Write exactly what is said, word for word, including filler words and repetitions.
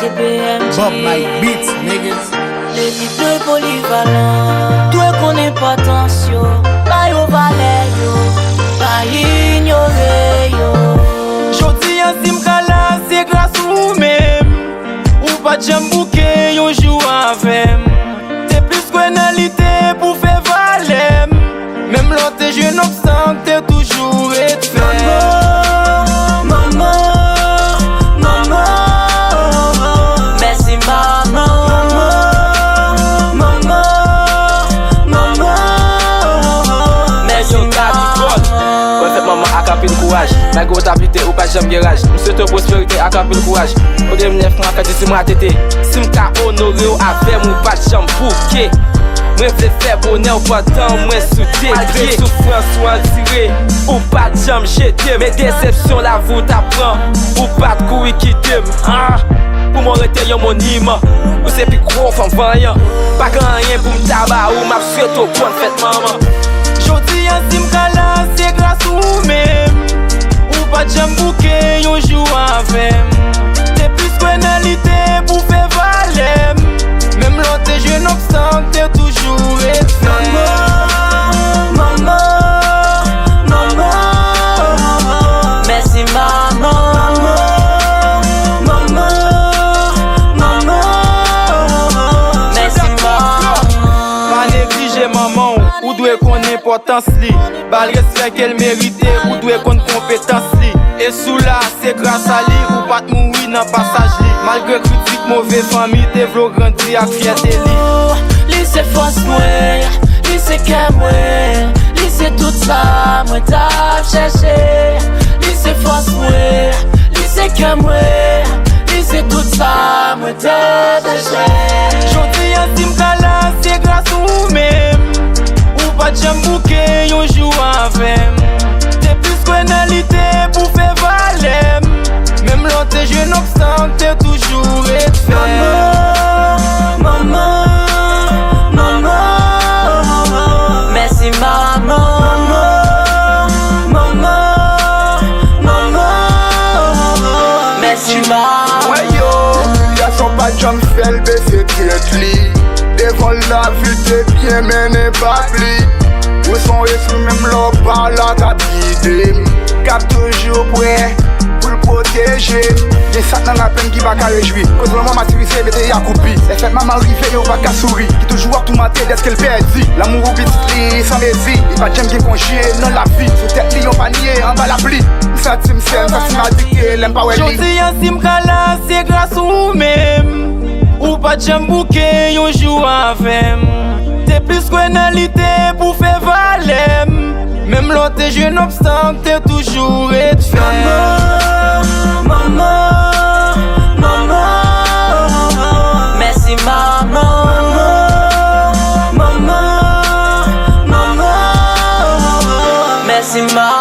Bob Mike Beats, niggas. Legliz dwe polivalan, dwe konn enpòtans yo, ba yo valè yo, pa inyore yo. Jodi a si m ka la, se gras ou menm. Ou pa t janm bouke yon jou avè m. Te plis kwè nan lite pou fè valè m. Menm lè w te jwenn obstak, te toujou ret fè. Manman, manman, manman. Mèsi manman. Manman, manman, manman. Mèsi manman. Mwen fèt manman ak anpil kouraj. Malgre w t ap lite, ou pa t janm gen raj. M swete w pwosperite ak anpil kouraj. Kote m nèf mwa fè di si mwa tete. Si m ka onore w avè m, ou pa t janm bouke. Mwen vle fè bonè w pandan mwen sou de pye. Malgre soufrans ou andire, ou pa t janm jete m. Men desepsyon lavi w t ap pran, ou pa t kouri kite m. Ah! Pou mwen w rete yon moniman. Ou se pi gwo fanm vanyan. Pa gen anyen pou m ta ba ou, m ap swete w bòn fèt manman. Jodi a si m ka la, se gras ou menm. Ou pa t janm bouke yon jou avè m. Te plis kwè nan lite pou fè valè m. Menm lè w te jwenn obstak, te toujou ret fè. Manman, manman, manman. Mèsi manman. Manman, manman, manman. Mèsi manman. Pa neglije manman w, ou dwe konn enpòtans li. Ba l respè ke l merite, ou dwe konn konpetans li. E si w la, se gras a li, ou pa t mouri nan pasaj li. Malgre kritik, move fanmi te vle w grandi ak fyète li. Li se fòs mwen, li se kè mwen, li se tout sa mwen t ap chèche. Li se fòs mwen, li se kè mwen, li se tout sa mwen t ap chèche. Jodi a si m ka la, se gras ou menm. Ou pa t janm bouke yon jou avè m. Te plis kwè nan lite pou fè valè m. Menm lè w te jwenn obstak, te toujou ret fè. Manman, manman, manman. Mèsi manman. Manman, manman, manman. Mèsi manman. Wè yo, gason pa t janm fè l bese tèt li. Devan l lavi te byen mennen pa pli. Ou se yon espri menm lè w pa la k ap gide m. K ap toujou prè pou l pwoteje m. Gen sa k nan lapenn ki pa ka rejwi. Koz lanmò matirise mete y akoupi. Lè fèt manman rive yo pa ka souri. Ki toujou ap toumante dèske l pèdi. Lanmou pou pitit li san mezi. Li pa t janm gen konje nan lavi. Sou tèt li yon panye anba lapli. M santi m sèl, m santi m adikte lè m pa wè li. Jodi a si m ka la, se gras ou menm. Ou pa t janm bouke yon jou avè m. Te plis kwè nan lite pou fè valè m. Menm lè w te jwenn obstak, te toujou ret fè. Manman, manman, manman. Mèsi manman. Manman, manman, manman. Mèsi manman.